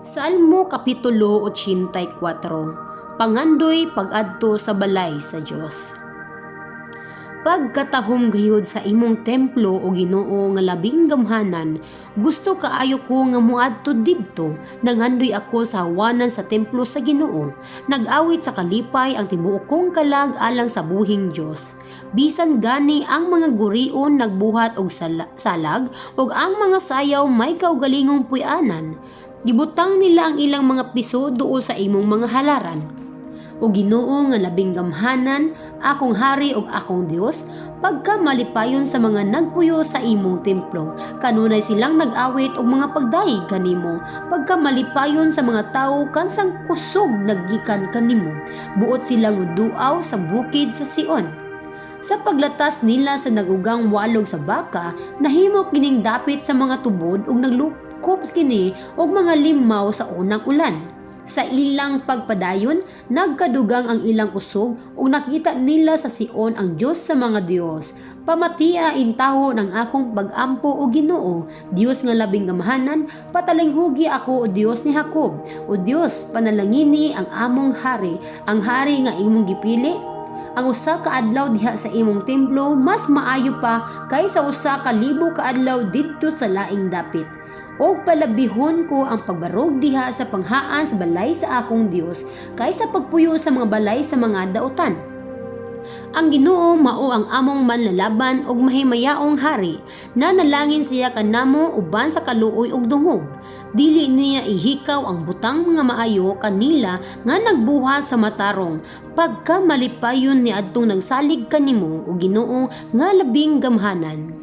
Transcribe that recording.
Salmo Kapitulo 84. Pangandoy pag-adto sa balay sa Dios. Pagkatahom gayud sa imong templo, o Ginoo nga labing gamhanan, gusto kaayo ko nga moadto didto. Nangandoy ako sa hawanan sa templo sa Ginoo. Nag-awit sa kalipay ang tibuok kong kalag alang sa buhing Dios. Bisan gani ang mga gurion nagbuhat og salag ug ang mga sayaw may kaugalingong puy-anan. Gibutang nila ang ilang mga piso duol sa imong mga halaran. O Ginoo nga labing gamhanan, akong hari ug akong Dios, pagka malipayon sa mga nagpuyo sa imong templo. Kanunay silang nag-awit og mga pagdayeg kanimo. Pagka malipayon sa mga tawo kansang kusog naggikan kanimo. Buot silang duaw sa bukid sa Sion. Sa paglatas nila sa nagugang walog sa baka, nahimo kining dapit sa mga tubod ug naglukop kini og mga limaw sa unang ulan. Sa ilang pagpadayon, nagkadugang ang ilang kusog ug nakita nila sa Sion ang Dios sa mga Dios. Pamatia intawon ang akong pag-ampo, o Ginoo, Dios nga labing gamhanan, patalinghugi ako, o Dios ni Jacob. O Dios, panalangini ang among hari, ang hari nga imong gipili. Ang usa ka adlaw diha sa imong templo mas maayo pa kaysa 1,000 ka adlaw didto sa laing dapit. Og palabihon ko ang pagbarog diha sa panghaan sa balay sa akong Dios kaysa pagpuyo sa mga balay sa mga dautan. Ang Ginoo mao ang among manlalaban ug mahimayaong hari. Nanalangin siya kanamo uban sa kaluoy ug dungog. Dili niya ihikaw ang butang nga maayo kanila nga nagbuhat sa matarong. Pagka malipayon ni adtong nagsalig kanimo, o Ginoo nga labing gamhanan.